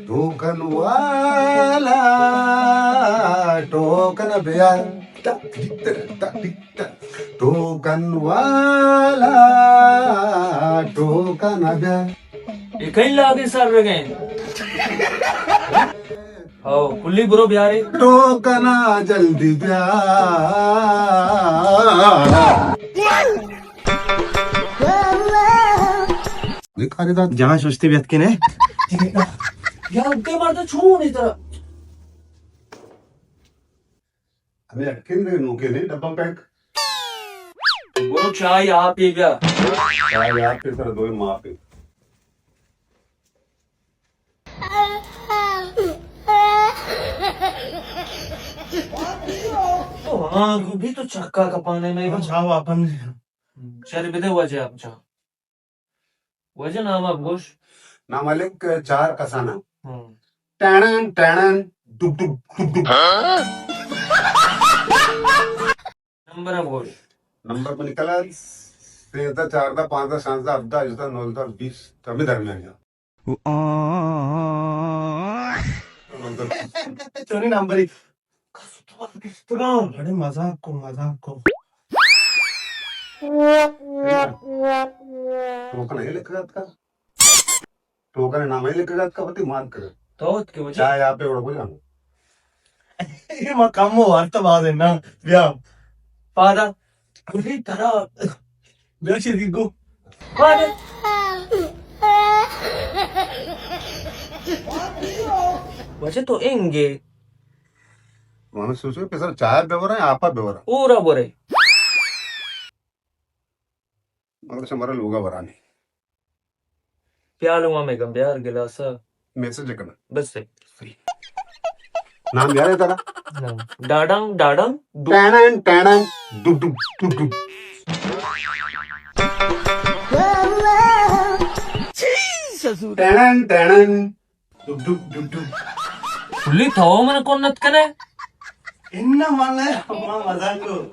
ٹوکن والا، ٹوکن بیار۔ ٹک ٹک ٹک ٹک ٹک۔ ٹوکن والا، ٹوکن بیار۔ اے کئی لاگے سر رگیں؟ او، کلی برو بیارے۔ ٹوکنا جلدی بیار۔ جہاں سستی بیت کنے۔ یا اگے مرد چون اترا۔ ہمیں اٹکن دے نوکے نے ڈبہ پیک۔ برو چائے آپ ہی بیا۔ چائے آپ ہی سر دوئے معاف ہی۔ تو ہاں، بھی تو چکا کپانے میں۔ اچھا، وہ اپن۔ چل بدے وجہ آپ چاہ۔ وجہ نام آپ گوش۔ نام لکھ چار کسانا۔ ہاں۔ ٹینن، ٹینن، ڈب ڈب، ڈب ڈب۔ نمبر آپ گوش۔ نمبر پہ نکلا، سیزدہ، چاردہ، پانزدہ، شانزدہ، ہبدہ، ہژدہ، نوزدہ، بیس، تو ہمیں درمیان جا۔ چونی نمبر ہی۔ بڑے مذاق کو، مذاق کو۔ ٹوکن ہے لکھ رہا تھا۔ ٹوکن نام ہے لکھ رہا تھا، بتی مان کر۔ تو ات کے وجہ؟ چائے آپ پہ اڑ کو جانا۔ یہ ما کم ہو، ہر تو باز ہے نا۔ بیا۔ پادا۔ ارے ترا۔ بیا شریک گو۔ پادا۔ وجہ تو انگے۔ من سوچو کہ سر چائے بورا ہے، آپا بورا۔ پورا بورے۔ مگر شمارا لوگا ورانی۔ پیالو ہمیں گم بیار گلاسا۔ میسج کنا۔ بس ہے۔ نام یاد ہے ترا؟ نام۔ ڈاڈم، ڈاڈم، ڈو۔ ٹینن، ٹینن، ڈب، ڈب، ڈب، ڈب۔ ٹینن، ٹینن، ڈب، ڈب، ڈب، ڈب۔ کلی تو من کنت کنے؟ انا مانا ما مزاق کو۔